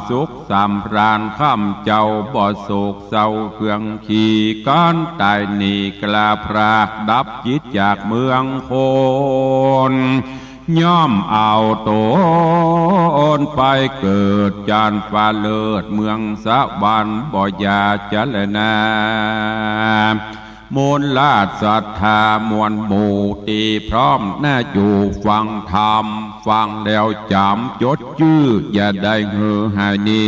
สุขสำราญ ค่ำเจ้าบ่โศกเศร้าเคือง ขี้ก๋านต๋ายหนีกล้าพราก ดับจิตจากเมืองคน ย่อมเอาต๋นไปเกิดจานฟ้าเลิศ เมืองสวรรค์บ่อย่าจะแลนา มวลราชศรัทธามวลหมู่ตี้พร้อมหน้าอยู่ฟังธรรม ฟังแล้วจ๋ำจดจื้อ อย่าได้หื้อหายหนี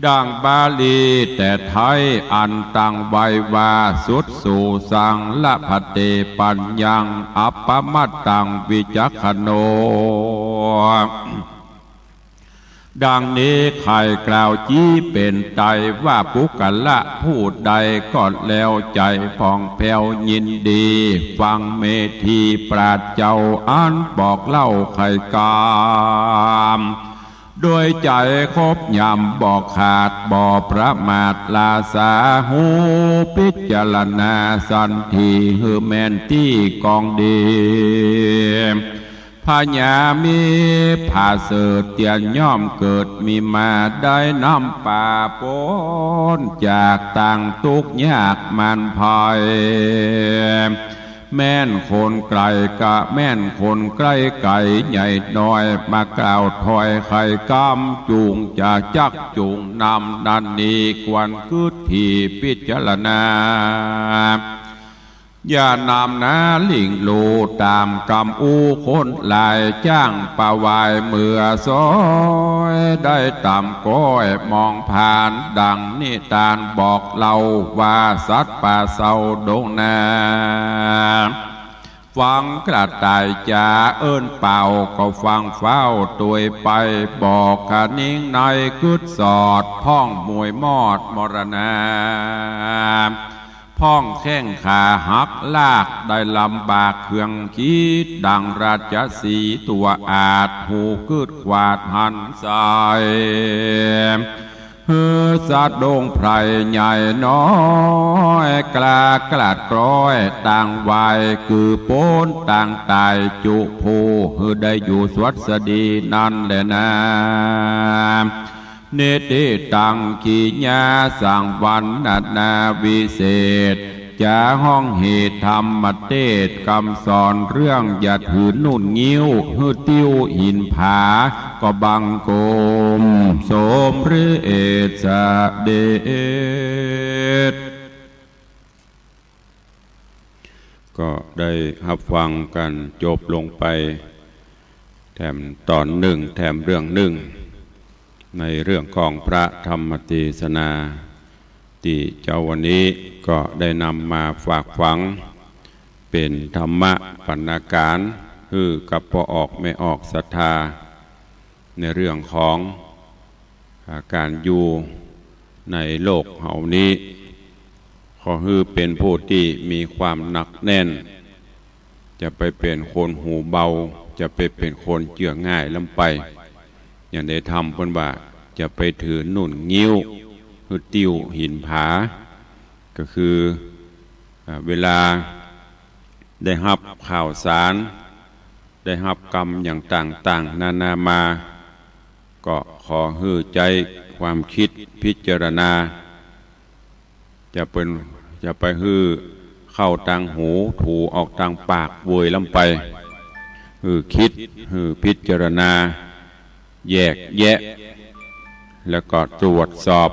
ดังบาลีแต่ไทยอันตั้งไว้ว่า สุตสูสัง ละพันเต ปัญญัง อัปปมัตตัง วิจักขโณ ดังนี้ใค่กล่าวจี๊เป๋นไตรว่า บุคคละผู้ใดก็แล้ว ใจ๋ผ่องแผ้วยินดี ฟังเมธีปราชญ์เจ้า อันบอกเล่าไขกรรม โดยใจ๋ครบยำบ่ขาด บ่ประมาทลาสา ฮู้พิจารณาสันที หื้อแม่นตี้กองดี พญามีผาเสริฐเตียนย่อมเกิดมีมา ได้นำปาป๊นจากต่างตุ๊กข์ยากมานภัย แม่นคนไก๋ก็แม่นคนใก้ ใหญ่น้อยมากล่าวถ้อยไขกรรม จุ่งจะจักจุ่งนำนั้นนี้ ควรกึ๊ดถี่พิจารณา อย่านำนาหลิ้งลู่ต๋ามกำอู้คนหลาย จ้างปะวายเมือซ้อย ได้ต๋ามก้อยมองผ่าน ดังนิตานบอกเล่าว่า สัตว์ป่าเศร้าดงนา ฟังกระต่ายจ๋าเอิ้นเป่า ก็ฟังฟ้าวตวยไป บอกขะนิงในกึ๊ดสอด พ่องมวยมอดมรณา พ่องแข้งขาหักลาก ได้ลำบากเคืองขีด ดังราชสีห์ตั๋วอาช ฮู้กึ๊ดขวาดหันใส่ หื้อสัตว์ดงไพร่ใหญ่น้อยกล้ากลาดกล้อยต่างวาย กือป๊นต่างต๋ายจุผู้ หื้อได้อยู่สวัสดีนั้นแลนา นิทธิตัง กิริยาสังวรรณนาวิเศษ จะฮ้องเหตุธรรมเตสน์ กำสอนเรื่องอย่าถือนุ่นงิ้ว หื้อติ้วหินผา ก็บังคมสมเร็จเสด็จ ก็ได้ฮับฟังกั๋นจบลงไป แถมต๋อนนึ่ง แถมเรื่องนึ่ง ในเรื่องของพระธรรมเตสนา ตี้เจ๊าวันนี้ก็ได้นำมาฝากฝัง เป๋นธรรมะบรรณาก๋าน หื้อกับป้อออกแม่ออกศรัทธา ในเรื่องของ อ่า ก๋านอยู่ในโลกเฮานี้ ขอหื้อเป๋นผู้ตี้มีความหนักแน่น จะไปเป๋นคนหูเบา จะไปเป๋นคนเจื้อง่ายล้ำไป อย่างในธรรมเปิ้นว่า จะไปถือนุ่นงิ้ว หื้อติ้วหินผา ก็คือ อ่า เวลาได้ฮับข่าวสาร ได้ฮับกำอย่างต่างๆ นานามา ก็ขอหื้อใจ๊ความกึ๊ดพิจารณา จะเป๋น จะไปหื้อเข้าตางหู ถูออกตางปากเวยล้ำไป หื้อกึ๊ด หื้อพิจารณา แยกแยะ แล้วก็ตรวจสอบ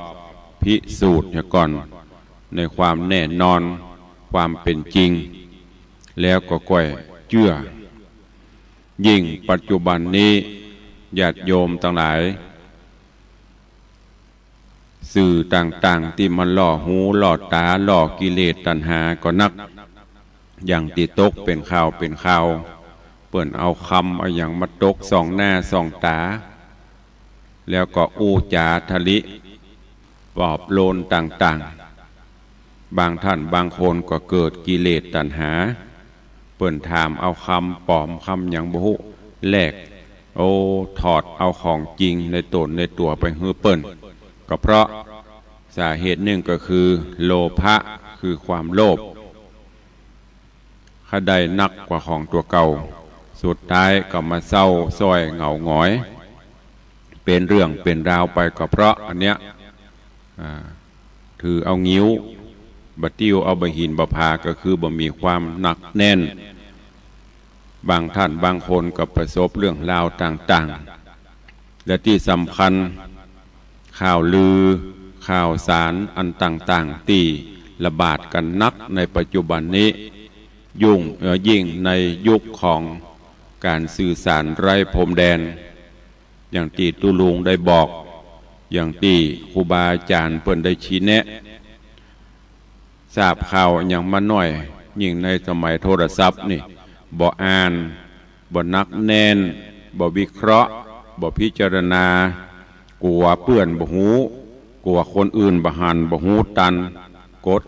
พิสูจน์เหียก่อน ในความแน่นอน ความเป๋นจริง แล้วก็ก้อยเจื้อ ยิ่งปัจจุบันนี้ ญาติโยมตังหลาย สื่อต่างๆ ตี้มันล่อหูล่อต๋าล่อกิเลสตัณหาก็นัก อย่างตี้ตกเป๋นข่าวเป๋นข่าว เปิ้นเอากำเอาหยังมาตกส่องหน้าส่องต๋า แล้วก็อู้จ๋าทะลิปลอบโลนต่างๆ บางท่านบางคนก็เกิดกิเลสตัณหา เปิ้นถามเอากำป๋อมกำหยังบ่ฮู้ แลก โอ้ ถอดเอาของจริงในต๋นในตั๋วไปหื้อเปิ้น ก็เพราะสาเหตุนึ่งก็คือโลภะ คือความโลภ ใค่ได้นักกว่าของตั๋วเก่า สุดท้ายก็มาเศร้าส้อยเหงาหงอย เป๋นเรื่องเป๋นราวไปก็เพราะอันเนี้ย อ่า ถือเอางิ้ว บ่าติ้วเอาบ่าหินบ่าผา ก็คือบ่มีความหนักแน่น บางท่านบางคนก็ประสบเรื่องราวต่างๆ และตี้สำคัญ ข่าวลือ ข่าวสารอันต่างๆ ตี้ระบาดกั๋นนักในปัจจุบันนี้ ยุ่ง เอ่อ ยิ่งในยุคของก๋านสื่อสารไร้พรมแดน อย่างตี้ตุ๊ลุงได้บอก อย่างตี้ครูบาอาจ๋ารย์เปิ้นได้ชี้แนะ ทราบข่าวหยังมาน้อย ยิ่งในสมัยโทรศัพท์นี่ บ่อ่าน บ่หนักแน่น บ่วิเคราะห์ บ่พิจารณา กั๋วเปื้อนบ่ฮู้ กั๋วคนอื่นบ่หันบ่ฮู้ตัน กด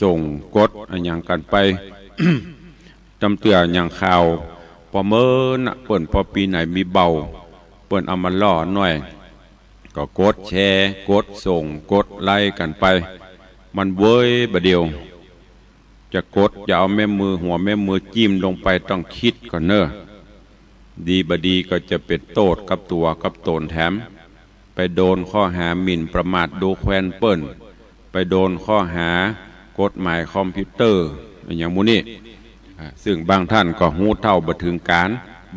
ส่ง กดอะหยังกั๋นไป ตำเตื้ออย่างข่าว ปอเมินน่ะ เปิ้นปอปี๋ไหนมีเบา เปิ้นเอามาล่อหน้อย ก็กดแชร์ กดส่ง กดไลก์กั๋นไป มันเวยบ่าเดี่ยว จะกด จะเอาแม่มือ หัวแม่มือจิ้มลงไปต้องกึ๊ดก่อนเน่อ ดีบ่าดีก็จะเป๋นโต้ษกับตั๋วกับต๋นแถม ไปโดนข้อหาหมิ่นประมาทดูแควนเปิ้น ไปโดนข้อหากฎหมายคอมพิวเตอร์ อะหยังหมู่นี้ อ่า ซึ่งบางท่านก็ฮู้เต้าบ่เถิงก๋าน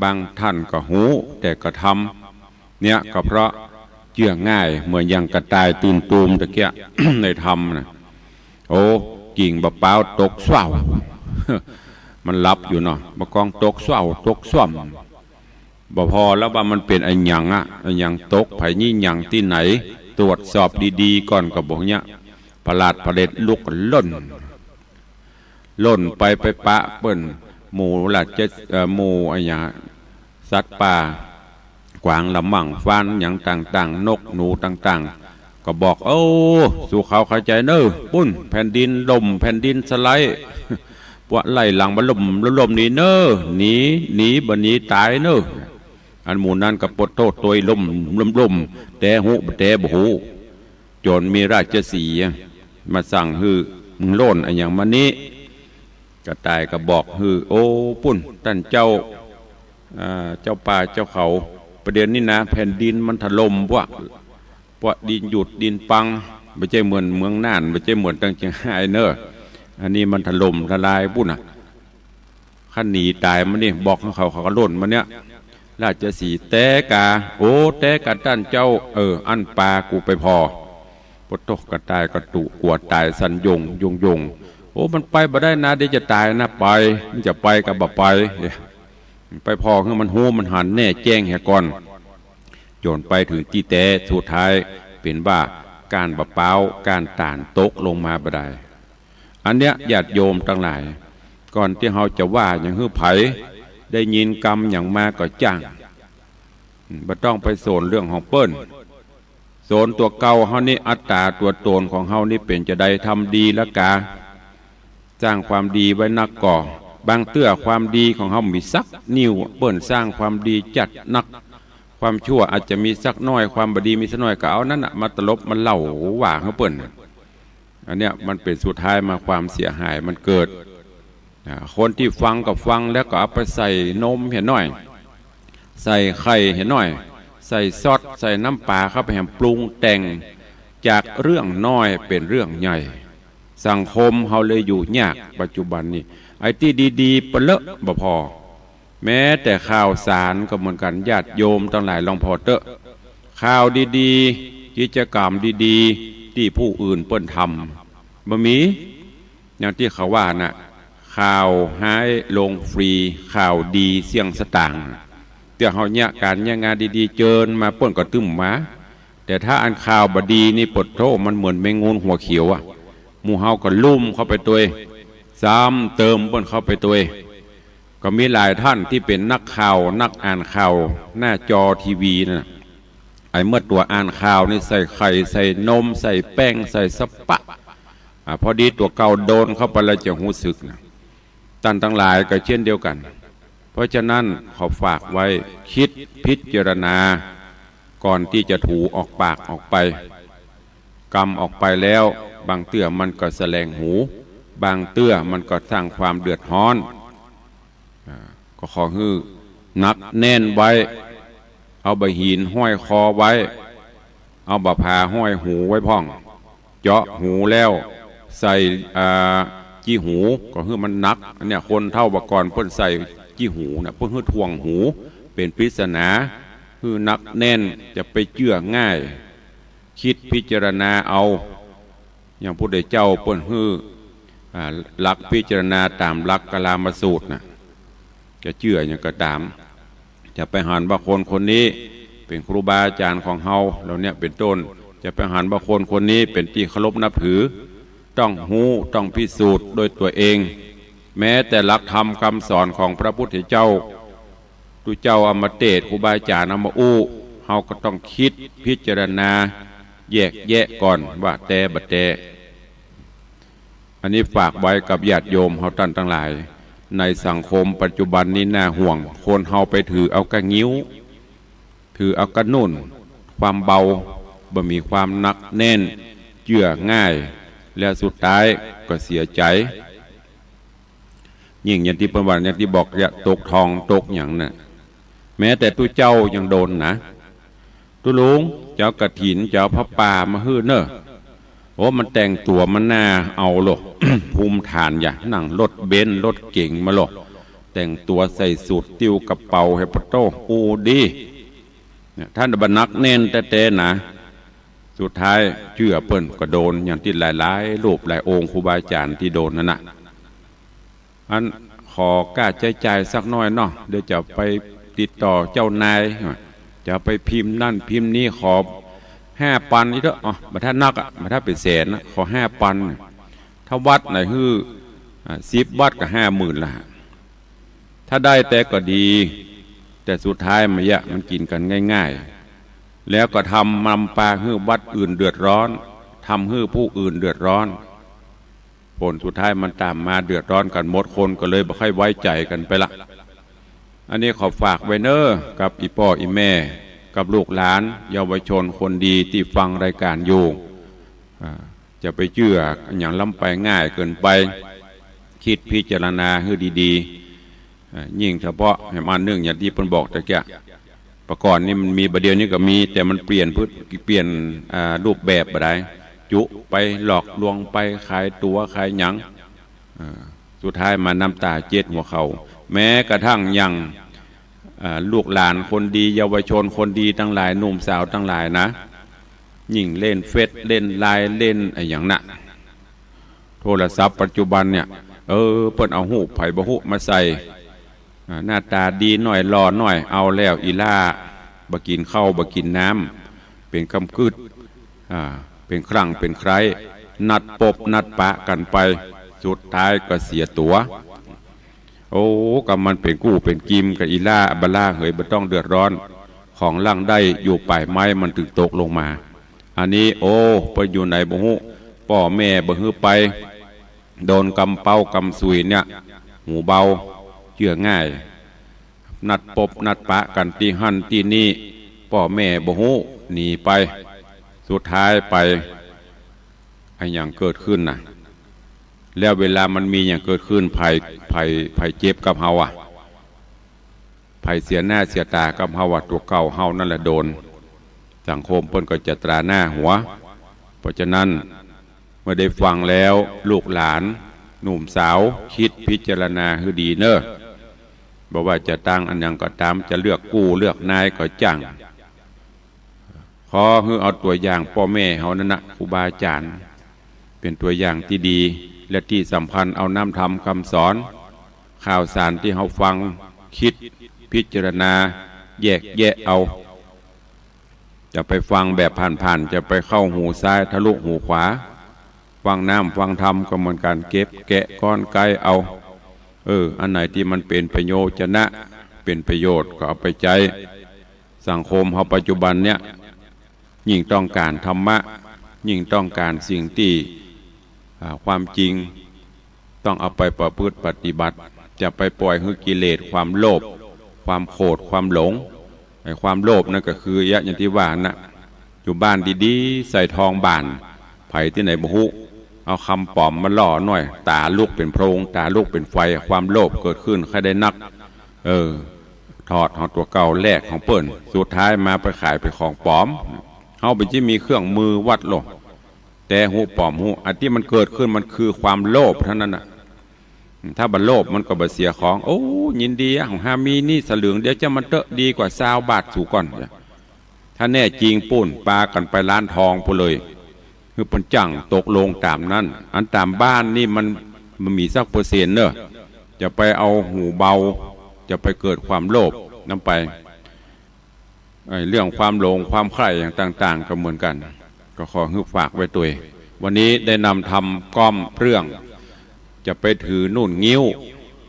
บางท่านก็ฮู้แต่กระทำ เนี่ยก็เพราะเจื้อง่าย เหมือนอย่างกระต่ายตื่นตูมตะเกียะ ในธรรมน่ะ โอ้ กิ่งบ่าป๊าวตกส้าว มันหลับอยู่เนาะ บ่ากองตกส้าว ตกส้วม บ่พอแล้วว่ามันเป๋นอะหยังอะ อะหยังตก ใผยี่หยังตี้ไหน ตรวจสอบดีๆ ก่อนก็บ่เนี่ย ผลาดผลิตลุกล่น ล่นไป ไปปะเปิ้น หมู่ราช เอ่อ หมู่อะหยัง สัตว์ป่า กวางละมั่ง ฟานหยังต่างๆ นกหนูต่างๆ ก็บอก โอ้ สู้เขาเข้าใจ๋เน่อ ปุ้น แผ่นดินล่ม แผ่นดินสไลด์ ปวกไล่หลังมาล่ม ล่มหนีเน่อ หนี หนี บ่หนีต๋ายเน่อ อันหมู่นั้นก็ปวดโต้ษตวยล่ม ล่ม ล่ม แต๊ฮู้บ่แต๊บ่ฮู้ จ๋นมีราชสีห์มาสั่งหื้อ มึงโล่นอะหยังมานี้ กระต่ายก็บอกหื้อ โอ้ ปุ้น ต้านเจ้า อ่า เจ้าป่าเจ้าเขา ประเดี๋ยวนี้นะ แผ่นดินมันถล่มปวก ปวกดินหยุดดินปัง บ่ใจ้เหมือนเมืองน่าน บ่ใจ้เหมือนตังเจียงฮายเน่อ อันนี้มันถล่มทลายปุ้นน่ะ คันหนีต๋ายมานี่ บอกหื้อเขา เขาก็ล่นมาเนี่ย ราชสีห์แต๊ก๋า โอ้ แต๊ก๋าต้านเจ้า เออ อั้นปากูไปผ่อ ปวดโต้ษ กระต่ายก็ตุ๊กั๋วต๋ายสั่นโยง โยง โยง โอ้ มันไปบ่ได้นะ เดี๋ยวจะต๋ายนะ ไป มันจะไปก็บ่ไป ไปผ่อหื้อมันฮู้มันหันแน่แจ้งเหียก่อน จ๋นไปเถิงตี้แต๊ สุดท้ายเป๋นว่าก้านบ่าป๊าว ก้านต๋าลตกลงมาบ่ดาย อันเนี้ยญาติโยมตังหลาย ก่อนตี้เฮาจะว่าหยังหื้อใผ ได้ยินกำหยังมาก็จ้าง อืม บ่ต้องไปสนเรื่องของเปิ้น สนตั๋วเก่าเฮานี่ อัตต๋าตั๋วต๋นของเฮานี่เป๋นจาใด ทำดีละกา สร้างความดีไว้นักก่อ บางเตื้อความดีของเฮามีสักนิ้ว เปิ้นสร้างความดีจัดนัก ความชั่วอาจจะมีสักน้อย ความบ่ดีมีสักน้อย ก็เอานั้นน่ะมาตลบมาเล่าว่าหื้อเปิ้นน่ะ อันเนี้ยมันเป๋นสุดท้ายมาความเสียหายมันเกิด อ่า คนตี้ฟังก็ฟังแล้วก็เอาไปใส่นมเหียหน้อย ใส่ไข่เหียหน้อย ใส่ซอส ใส่น้ำปลาเข้าไปแหมปรุงแต่ง จากเรื่องน้อยเป๋นเรื่องใหญ่ สังคมเฮาเลยอยู่ยากปัจจุบันนี้ ไอ้ตี้ดีๆ ปะเลอะบ่พอ แม้แต่ข่าวสารก็เหมือนกั๋น ญาติโยมตังหลายลองผ่อเต๊อะ ข่าวดีๆ กิจกรรมดีๆ ตี้ผู้อื่นเปิ้นทำ บ่มี อย่างตี้เขาว่าน่ะ ข่าวฮ้ายลงฟรี ข่าวดีเสี้ยงสตางค์ เตื้อเฮาเยียะก๋านเยียะงานดีๆ เจิญมาเปิ้นก็ตึ้มมา แต่ถ้าอันข่าวบ่ดีนี่ ปะโธ่ มันเหมือนแมงงูหัวเขียวอะ หมู่เฮาก็ลุ่มเข้าไปตวย ซ้ำเติมเปิ้นเข้าไปตวย ก็มีหลายท่านตี้เป๋นนักข่าว นักอ่านข่าว หน้าจอทีวีนั่นน่ะ ไอ้เมื่อตั๋วอ่านข่าวนี่ใส่ไข่ ใส่นม ใส่แป้ง ใส่สะปะ อ่า พอดีตั๋วเก่าโดนเข้าไปแล้วจะฮู้สึกนะ ต้านตังหลายก็เช่นเดียวกั๋น เพราะฉะนั้นขอฝากไว้ กึ๊ดพิจารณา ก่อนตี้จะถูออกปากออกไป กำออกไปแล้ว บางเตื้อมันก็แสลงหู บางเตื้อมันก็สร้างความเดือดฮ้อน อ่า ก็ขอหื้อหนักแน่นไว้ เอาบ่าหินห้อยคอไว้ เอาบ่าผาห้อยหูไว้พ่อง เจาะหูแล้วใส่ อ่า จี้หู ก็หื้อมันหนัก อันเนี้ยคนเฒ่าบ่าก่อนเปิ้นใส่จี้หูน่ะ เปิ้นหื้อถ่วงหู เป๋นปริศนา หื้อหนักแน่น จะไปเจื้อง่าย กึ๊ดพิจารณาเอา อย่างพระพุทธเจ้าเปิ้นหื้อ อ่า หลักพิจารณาต๋ามหลักกาลามสูตรน่ะ จะเจื้อหยังก็ต๋าม จะไปหันว่าคนคนนี้เป๋นครูบาอาจ๋ารย์ของเฮา เหล่าเนี้ยเป๋นต้น จะไปหันว่าคนคนนี้เป๋นตี้เคารพนับถือ ต้องฮู้ ต้องพิสูจน์ด้วยตั๋วเอง แม้แต่หลักธรรมกำสอนของพระพุทธเจ้า ตุ๊เจ้าเอามาเตสน์ ครูบาอาจ๋ารย์เอามาอู้ เฮาก็ต้องกึ๊ดพิจารณา แยกแยะก่อนว่าแต๊บ่แต๊ อันนี้ฝากไว้กับญาติโยมเฮาต้านตังหลาย ในสังคมปัจจุบันนี้น่าห่วง คนเฮาไปถือเอาก้างิ้ว ถือเอาก้านุ่น ความเบา บ่มีความหนักแน่น เจื้อง่าย และสุดท้ายก็เสียใจ๋ ยิ่งอย่างตี้เปิ้นว่า อย่างตี้บอก จะตกทองตกหยังน่ะ แม้แต่ตุ๊เจ้ายังโดนนะ ตุ๊ลุง จะเอากฐิน จะเอาผ้าป่ามาหื้อเน่อ โอ้ มันแต่งตั๋วมันน่าเอาโล ภูมิฐานอย่า นั่งรถเบนซ์รถเก๋งมาโล แต่งตั๋วใส่สูทติ้วกระเป๋า เฮปะโต้ อู้ดี เนี่ย ต้านบ่หนักแน่นแต๊ๆ นะ สุดท้ายเจื้อเปิ้นก็โดน อย่างตี้หลายๆ รูปหลายองค์ครูบาอาจ๋ารย์ตี้โดนนั่นน่ะ อันขอก้าใจ๊จ่ายสักหน้อยเนาะ เดี๋ยวจะไปติดต่อเจ้านาย จะไปพิมพ์นั่นพิมพ์นี้ ขอห้าปันนี่เต๊อะ อ๋อ บ่ถ้านักอะ บ่ถ้าเป๋นแสนนะ ขอห้าปัน ถ้าวัดไหนหื้อ อ่า สิบวัดก็ห้าหมื่นละ ถ้าได้แต๊ก็ดี แต่สุดท้ายมายะ มันกิ๋นกั๋นง่ายๆ แล้วก็ทำนำปาหื้อวัดอื่นเดือดร้อน ทำหื้อผู้อื่นเดือดร้อน ผลสุดท้ายมันต๋ามมาเดือดร้อนกั๋นหมด คนก็เลยบ่ค่อยไว้ใจ๋กั๋นไปละ อันนี้ขอฝากไว้เน่อ กับอี่ป้ออี่แม่ กับลูกหลาน เยาวชนคนดีตี้ฟังรายก๋านอยู่ อ่า จะไปเจื้อหยังล้ำไปง่ายเกินไป กึ๊ดพิจารณาหื้อดีๆ อ่า ยิ่งเฉพาะแหมอันนึ่ง อย่างตี้เปิ้นบอกตะเกียะ ปะก่อนนี่มันมี บ่าเดี่ยวนี้ก็มี แต่มันเปลี่ยนพฤติ เปลี่ยน อ่า รูปแบบบ่ได้ จุไปหลอกลวงไป ขายตั๋วขายหยัง อ่า สุดท้ายมาน้ำต๋าเจ็ดหัวเข่า แม้กระทั่งอย่าง อ่า ลูกหลานคนดี เยาวชนคนดีตังหลาย หนุ่มสาวตังหลายนะ ยิ่งเล่นเฟซ เล่นไลน์ เล่นอะหยังน่ะ โทรศัพท์ปัจจุบันเนี่ย เออ เปิ้นเอาฮูปใผบ่ฮู้มาใส่ อ่า หน้าต๋าดีหน้อย หล่อหน้อย เอาแล้วอี่หล้า บ่กิ๋นข้าว บ่กิ๋นน้ำ เป๋นกำกึ๊ด อ่า เป๋นครั้งเป๋นใคร้ นัดปบนัดปะกั๋นไป สุดท้ายก็เสียตั๋ว โอ้ ก็มันเป๋นกู้เป๋นกิ๋มกับอี่หล้า บ่าหล้าเหย บ่ต้องเดือดร้อน ของหลังได้อยู่ป๋ายไม้มันตึงตกลงมา อันนี้ โอ้ ไปอยู่ไหนบ่ฮู้ ป้อแม่บ่หื้อไป โดนกำเป๊ากำสุยเนี่ย หูเบา เจื้อง่าย นัดปบนัดปะกั๋นตี้หั้นตี้นี่ ป้อแม่บ่ฮู้ หนีไป สุดท้ายไป อะหยังเกิดขึ้นน่ะ แล้วเวลามันมีหยังเกิดขึ้น ใผ ใผ ใผเจ็บกับเฮาอะ ใผเสียหน้าเสียต๋ากับเฮาอะ ตั๋วเก่าเฮานั่นแหละโดน สังคมเปิ้นก็จะตราหน้าหัว เพราะฉะนั้น เมื่อได้ฟังแล้ว ลูกหลาน หนุ่มสาว กึ๊ดพิจารณาหื้อดีเน่อ บ่ว่าจะตั้งอะหยังก็ต๋าม จะเลือกกู้เลือกนายก็จ้าง ขอหื้อเอาตั๋วอย่างป้อแม่เฮานั่นนะ ครูบาอาจ๋ารย์ เป๋นตั๋วอย่างตี้ดี และตี้สำคัญเอาน้ำธรรมกำสอน ข่าวสารตี้เฮาฟัง กึ๊ดพิจารณา แยกแยะเอา จะไปฟังแบบผ่านๆ จะไปเข้าหูซ้ายทะลุหูขวา ฟังน้ำฟังธรรมก็เหมือนกั๋น เก็บแกะกรรไกรเอา เออ อันไหนตี้มันเป๋นประโยชน์จะนะ เป๋นประโยชน์ก็เอาไปใจ๊ สังคมเฮาปัจจุบันเนี่ย ยิ่งต้องก๋านธรรมะ ยิ่งต้องก๋านสิ่งตี้ อ่า ความจริง ต้องเอาไปประพฤติปฏิบัติ จะไปปล่อยหื้อกิเลส ความโลภ ความโขด ความหลง ไอ้ความโลภนั่นก็คือ ยะ อย่างตี้ว่านะ อยู่บ้านดีๆ ใส่ทองบ้าน ใผตี้ไหนบ่ฮู้ เอาคำป๋อมมาล่อหน่อย ต๋าลุกเป๋นโพลง ต๋าลุกเป๋นไฟ ความโลภเกิดขึ้นใค่ได้นัก เออ ถอดของตั๋วเก่า แลกของเปิ้น สุดท้ายมาไปขายเป๋นของป๋อม เฮาเป๋นตี้มีเครื่องมือวัดโลก แต๊ฮู้ป๋อมฮู้ อันตี้มันเกิดขึ้นมันคือความโลภเต้านั้นน่ะ ถ้าบ่โลภมันก็บ่เสียของ โอ้ ยินดีอะ ของห้ามีนี่สลึงเดียว เจ้ามันเต๊อะ ดีกว่าซาวบาทสูก่อน ถ้าแน่จริงปู้น ปากั๋นไปร้านทองปู้นเลย หื้อเปิ้นจั่งตกลงต๋ามนั้น อันต๋ามบ้านนี่มัน มันมีสักเปอร์เซ็นต์เน่อ จะไปเอาหูเบา จะไปเกิดความโลภนำไป ไอ้เรื่องความหลงความใคร่อย่างต่างๆ ก็เหมือนกั๋น ก็ขอหื้อฝากไว้ตวย วันนี้ได้นำธรรมก้อมเรื่อง จะไปถือนุ่นงิ้ว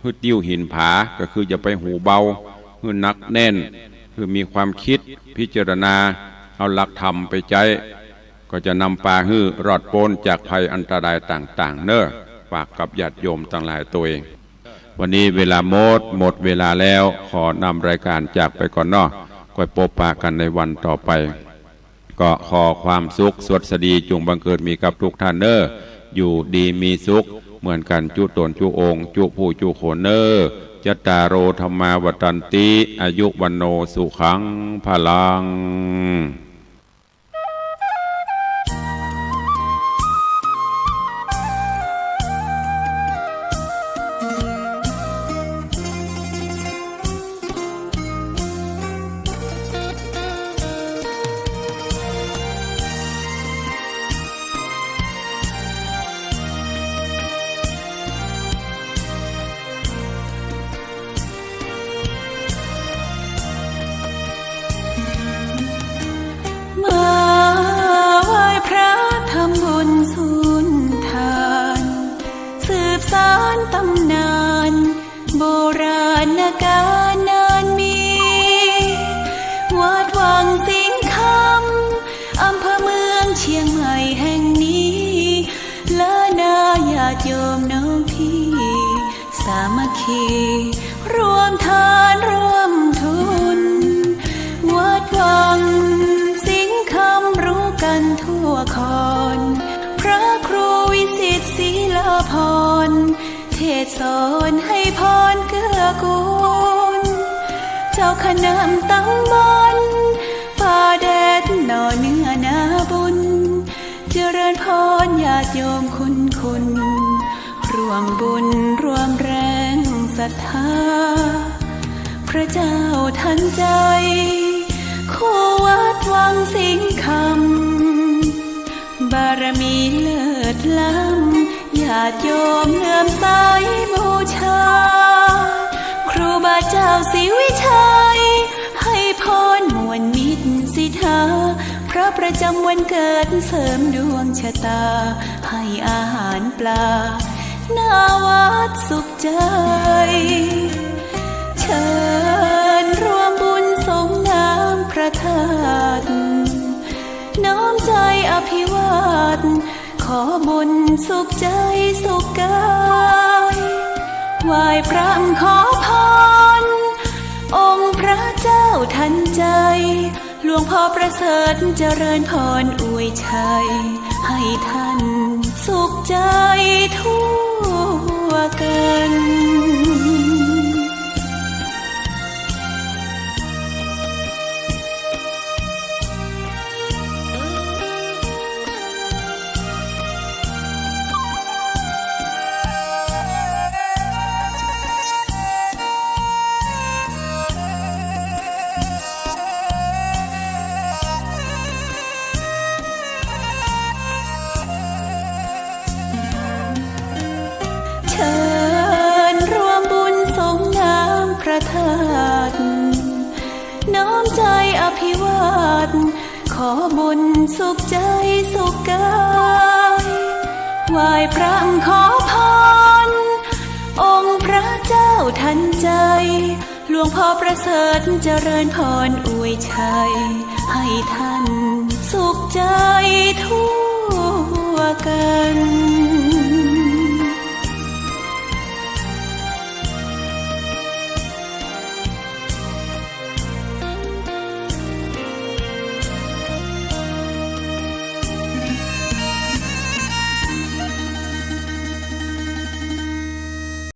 หื้อติ้วหินผา ก็คืออย่าไปหูเบา หื้อหนักแน่น หื้อมีความคิดพิจารณา เอาหลักธรรมไปใจ๊ ก็จะนำปาหื้อรอดป๊นจากภัยอันตรายต่างๆ เน่อ ฝากกับญาติโยมตังหลายตวย วันนี้เวลาหมด หมดเวลาแล้ว ขอนำรายการจากไปก่อนเนาะ ก้อยปบปะกั๋นในวันต่อไป ก็ขอความสุขสวัสดีจุ่งบังเกิดมีกับทุกท่านเน่อ อยู่ดีมีสุขเหมือนกั๋นจุ๊ต๋นจุ๊องค์ จุ๊ผู้จุ๊คนเน่อ จัตตาโร ธัมมา วัฑฒันติ อายุ วัณโณ สุขัง พลัง มาไหว้พระทำบุญสุนทาน สืบสานต๋ำนานโบราณกาลนานมี วัดวังสิงห์คำ อำเภอเมืองเชียงใหม่แห่งนี้ และนาญาติโยมน้องพี่ สามัคคีร่วมทานร่วมทุน วัดวังสิงห์คำรู้กั๋นทั่วคอน พระครูวิสิตศรีลาภรณ์ เทศน์สอนให้พรเกื้อกูล เจ้าคณะตำบลป่าแดดหน่อเนื้อนาบุญ เจริญพรญาติโยมคุณคุณ ร่วมบุญร่วมแรงศรัทธา พระเจ้าทันใจ คู่วัดวังสิงห์คำ บารมีเลิศล้ำ ญาติโยมเลื่อมใสบูชา ครูบาเจ้าศรีวิชัย ให้พรม่วนมิตรสิทธา พระประจำวันเกิดเสริมดวงชะตา ให้อาหารปลา หน้าวัดสุขใจ เชิญร่วมบุญสรงน้ำพระธาตุ น้อมใจอภิวาท ขอบุญสุขใจสุขกาย ไหว้พระขอพร องค์พระเจ้าทันใจ หลวงพ่อประเสริฐเจริญพรอวยชัย ให้ท่านสุขใจทั่วกัน เชิญร่วมบุญ ขอบุญสุขใจ๋สุขก๋าย ไหว้พระขอพร องค์พระเจ้าทันใจ๋ หลวงพ่อประเสริฐเจริญพรอวยชัย ให้ท่านสุขใจ๋ทั่วกั๋น